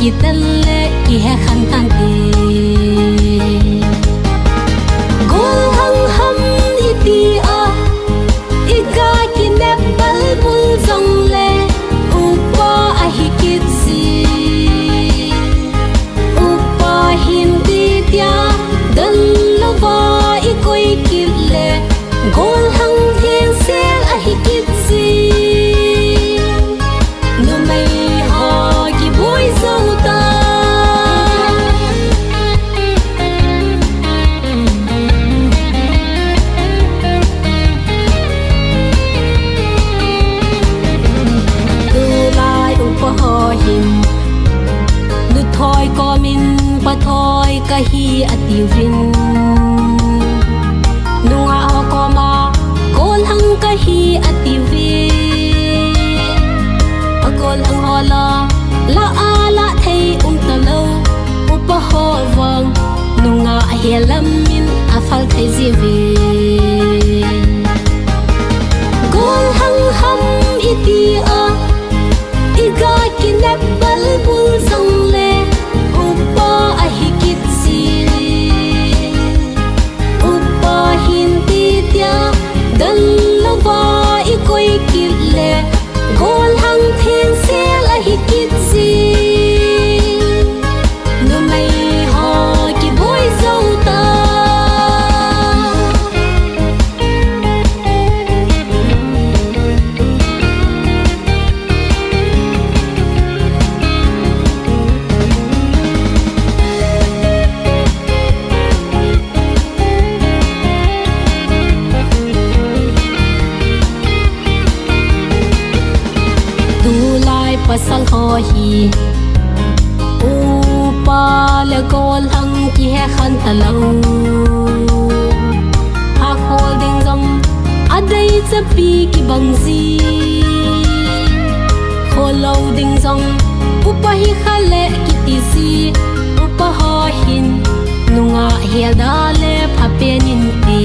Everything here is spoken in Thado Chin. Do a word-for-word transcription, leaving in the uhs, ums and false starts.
kitel le kihe khan tante. Golhang ham iti a, iga kinep balbul jongle, upa ahi kit ji. Upa hin ti tia, don louva ikoi kit le, golhang thengsel ahi kit ji. Numei ho kiboi jou ta. Tulai upa ho hin, nuthoi komin pathoi kahi atiuvin. Nungah ho koma, golhang kahi atiuve. Agolhang ho la, la a la thei um talou. Upa ho vang, nungah hel lam in aphal thei jiuve. Golhang ham iti a, iga kinep balbul jongle, upa ahi kit ji. Upa hin ti tia, don louva ikoi kit le, golhang thengsel ahi kit ji. Numei ho kiboi jou ta. Tulai pasal ho hi, upa le golhang kihe khan talou. Hakhol ding jong adei chapi kibang ji. Kholou ding jong upa hi kha le kiti ji. Upa ho hin, nungah hel da le phapen inte.